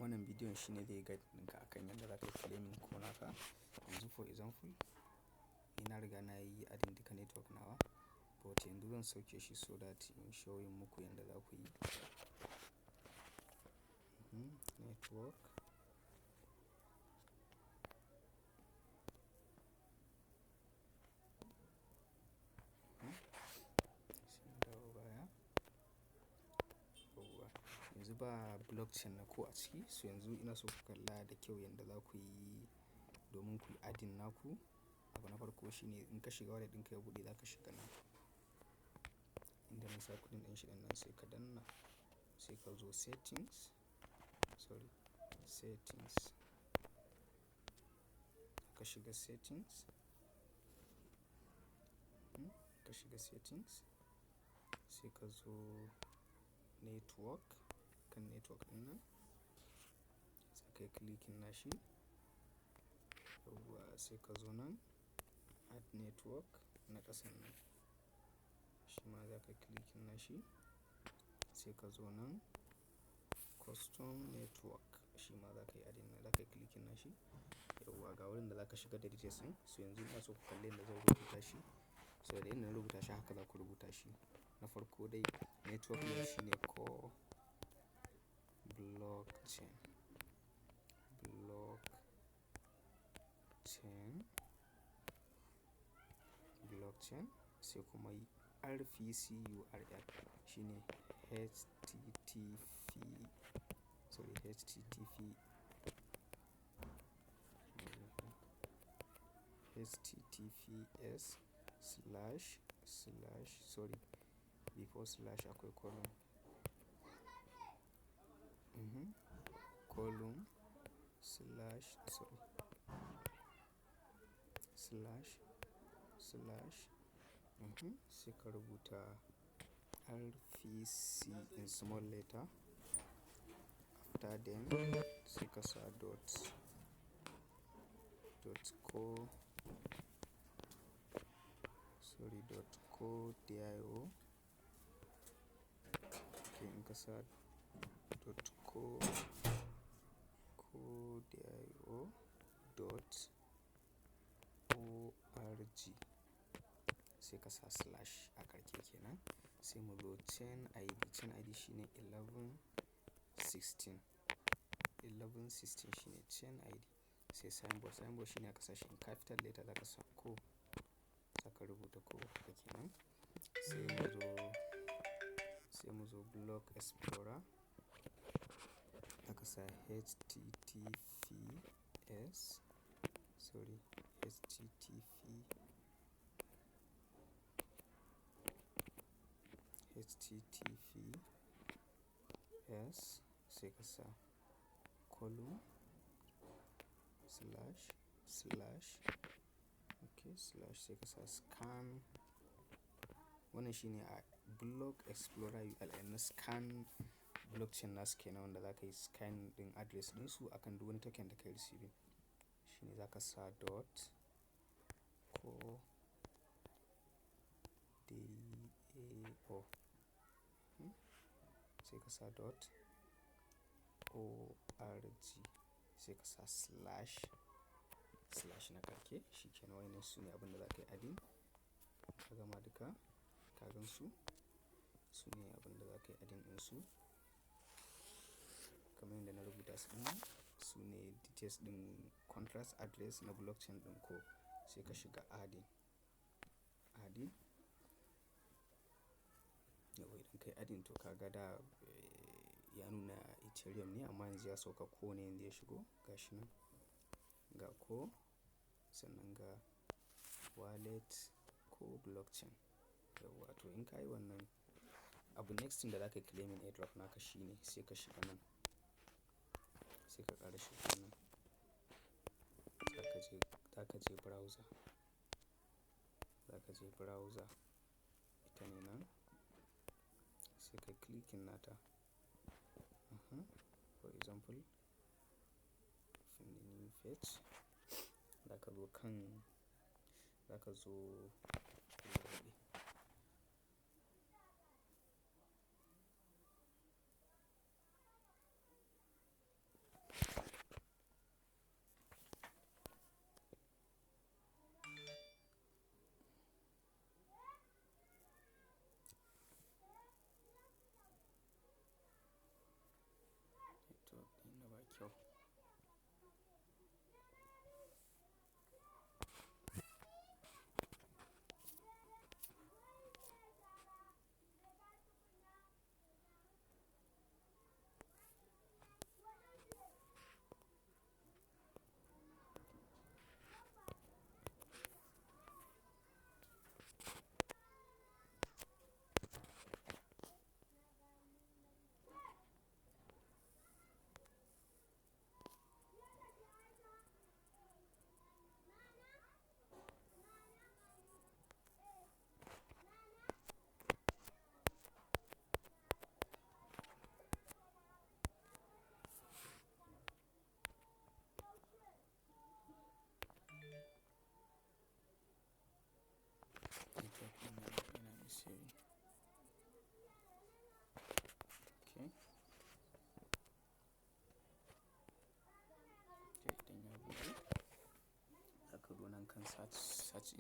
Wannan bidiyon shine zai guide ɗinka akan yadda za ka yi claiming Core naka. Yanzu for example, ni na riga na yi adding duka network nawa, but yanzu zan sauke shi so that in showing muku yanda za ku yi. Network. Sai in dawo baya. Yauwa. Yanzu ba blockchain na Core a ciki, so yanzu ina so ku kalla da kyau yanda za ku yi domin ku yi adding naku. Abu na farko shine in ka shiga wallet ɗinka ya buɗe, za ka shiga nan. Inda na sa kuɗin ɗin shi ɗin nan sai ka danna, sai ka zo settings, sorry, settings. Ka shiga settings. Ka shiga settings, sai ka zo network, kan network ɗin nan. Sai ka yi clicking nashi. Yauwa sai ka zo nan add network na ƙasan nan. Shi ma za ka yi clicking nashi. Sai ka zo nan custom network, shi ma za ka yi adding, za ka yi clicking nashi. Yauwa ga wurin da za ka shiga da details ɗin. So yanzu ina so ku kalli yanda zan rubuta shi. So da yanda na rubuta shi haka za ku rubuta shi. Na farko dai network name shine Core Blockchain. Blockchain. Blockchain sai kuma RPC URL shine HTTP, sorry, HTTP, HTTPS slash slash, sorry, before slash akwai colon. Colon slash, sorry, slash slash, sai ka rubuta RPC in small letter. After then sai ka sa dot, dot co, sorry, dot co dio. Okay, in ka sa dot co, co dio dot org sai ka sa slash a ƙarshe kenan. Sai mu zo chain ID. Chain ID shine 1116. 1116 shine chain ID. Sai symbol. Symbol shine aka sa shi in capital letter, za ka sa ko, za ka rubuta ko haka kenan. Sai mu zo block explorer. Aka sa HTTPS, sorry, HTTP, HTTPS sai ka sa colon slash slash, okay, slash sai ka sa scan. Wannan shine a block explorer URL na scan blockchain nasu kenan, wanda za ka yi scan ɗin address ɗinsu akan duk wani token da ka yi receiving. Shine za ka sa dot co dao. Sai ka sa dot org sai ka sa slash slash na ƙarshe. Shi kenan, wannan su ne abin da za ka yi adding. Ka gama duka, ka gan su. Su ne abin da za ka yi adding ɗinsu. Kamar yadda na rubuta su ɗin, su ne details ɗin contract address na blockchain ɗin ko sai ka shiga adding. Adding. Yauwa idan ka yi adding to ka ga da ya nuna Ethereum ne amma yanzu ya sauka Core ne yanzu ya shigo gashi nan. Ga Core sannan ga wallet ko blockchain. Yauwa to in ka yi wannan abu, next thing da za ka yi claiming airdrop naka shine sai ka shiga nan. Sai ka ƙara shiga nan. Za ka je browser. Za ka je browser. Ita ne nan. Sai ka clicking nata. For example, open the new page. Za ka zo kan, za ka zo.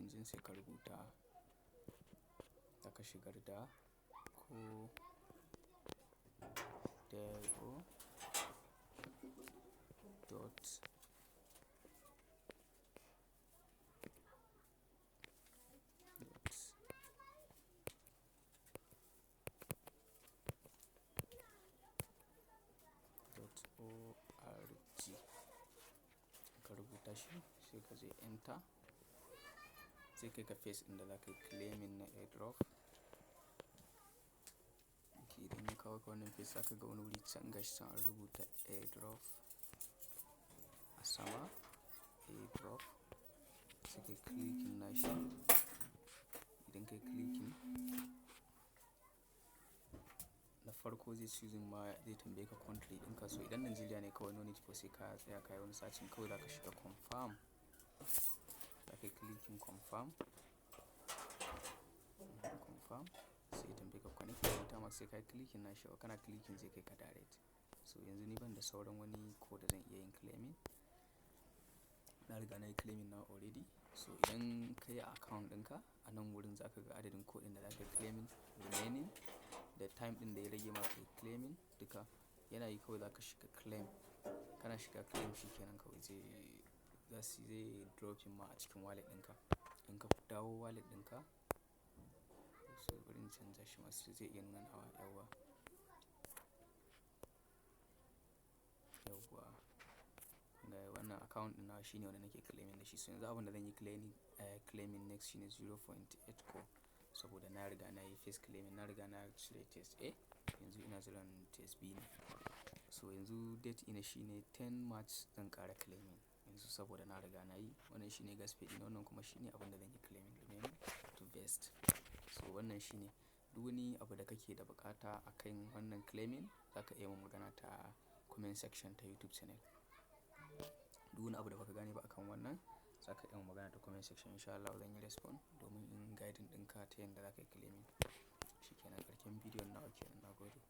engine sai ka rubuta, zaka shigar da codego dot dot org. Ka rubuta shi sai ka je enter. Sai kai ka face inda za ka yi claiming na airdrop. Okay, idan ya kawo ka wannan face za ka ga wani wuri can gashi can an rubuta airdrop a sama, airdrop. Sai kai clicking nashi. Idan ka yi clicking, na farko zai choosing ma zai tambaye ka country ɗinka. So idan Nigeria ne kawai no need for sai ka tsaya ka yi wani searching, kawai za ka shiga confirm. Za ka yi clicking confirm. Confirm. Sai ya tambaye ka connect MetaMask, sai ka yi clicking nashi. Kana clicking zai kai ka direct. So yanzu ni ban da sauran wani code da zan iya yin claiming. Na riga na yi claiming nawa already. So idan ka yi account ɗinka a nan wurin za ka ga adadin code ɗin da za ka yi claiming remaining da time ɗin da ya rage maka yi claiming duka yana yi, kawai za ka shiga claim. Kana shiga claim shi kenan, kawai zai, zai dropping ma a cikin wallet ɗinka. In ka dawo wallet ɗinka, so bari in canza shi masu zai iya nuna nawa yauwa. Yauwa. Ga wannan account ɗin nawa shine wanda nake claiming da shi. So yanzu abin da zan yi claiming next shine 0.8 core, saboda na riga na yi first claiming, na riga na cire test A. Yanzu ina jiran test B ne. So yanzu date ina shine 10 March, zan ƙara claiming yanzu saboda na riga na yi. Wannan shine gas fee ɗina, wannan kuma shine abin da zan yi claiming remaining to vest. So wannan shine. Duk wani abu da kake da buƙata akan wannan claiming, za ka iya mun magana ta comment section ta YouTube channel. Duk wani abu da baka gane ba akan wannan, za ka iya mun magana ta comment section. In sha Allah zan yi respond domin in guiding ɗinka ta yanda za ka yi claiming. Shi kenan, ƙarshen bidiyon nawa kenan, na gode.